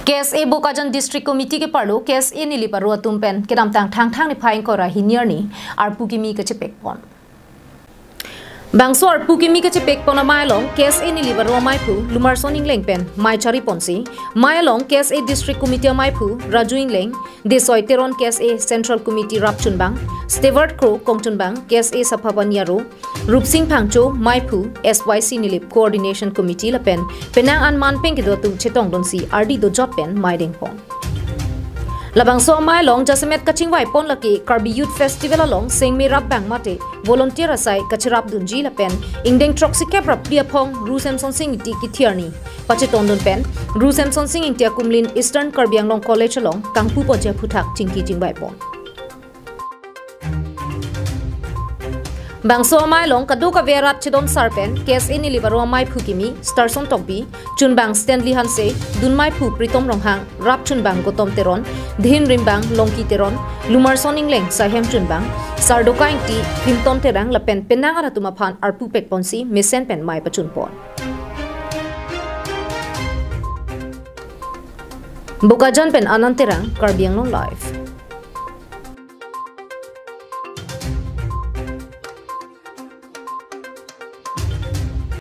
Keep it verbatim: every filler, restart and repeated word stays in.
K S A Bokajan District Committee ke-arlo K S A Nilip aro atum pen kedamtang Thangthang niphai ingkoi ra hini arni arpu kimi kachepek pon. Bangso arpu kimi kachepek pon amei along K S A Nilip aro ameiphu Lumarson Engleng pen mei chari ponsi, mei along K S A District Committee ameiphu Raju Engleng, Desoi Teron K S A Central Committee rapchunbang, Stewart Kro kongchunbang, K S A Sapha Paniaro, Rupsing Phangcho, meiphu, S Y C Nilip Coordination Committee lapen penang an man pen kedo atum chetongdunsi ardi dojot pen mei deng pon. Labangso amei along jasemet kachingvai pon lake Karbi Youth Festival along sengme rapbang mate volunteer asai kacherapdunji lapen ingdeng throksi kep ra phli aphong Ru Semson Sing Ingti kithi arni pachetongdun pen Ru Semson Sing Ingti akumlin Eastern Karbi Anglong College along kangpu ponji aphuthak chingki chingvai pon. Bangso amei along kadokave arat chedon sar pen K S A Nilip aro ameiphu kimi Starson Tokbi, chunbang Stanley Hanse, dunmeiphu Pritom Ronghang, rapchunbang Gotom Teron, dhin rimbang Longki Teron, Lumarson Engleng, saihem chunbang Sardoka Ingti, Clinton Terang lapen penang an atum aphan arpu pek ponsi mesen pen mei pachun pon. Bokajan pen Anand Terang, Karbi Anglong Live.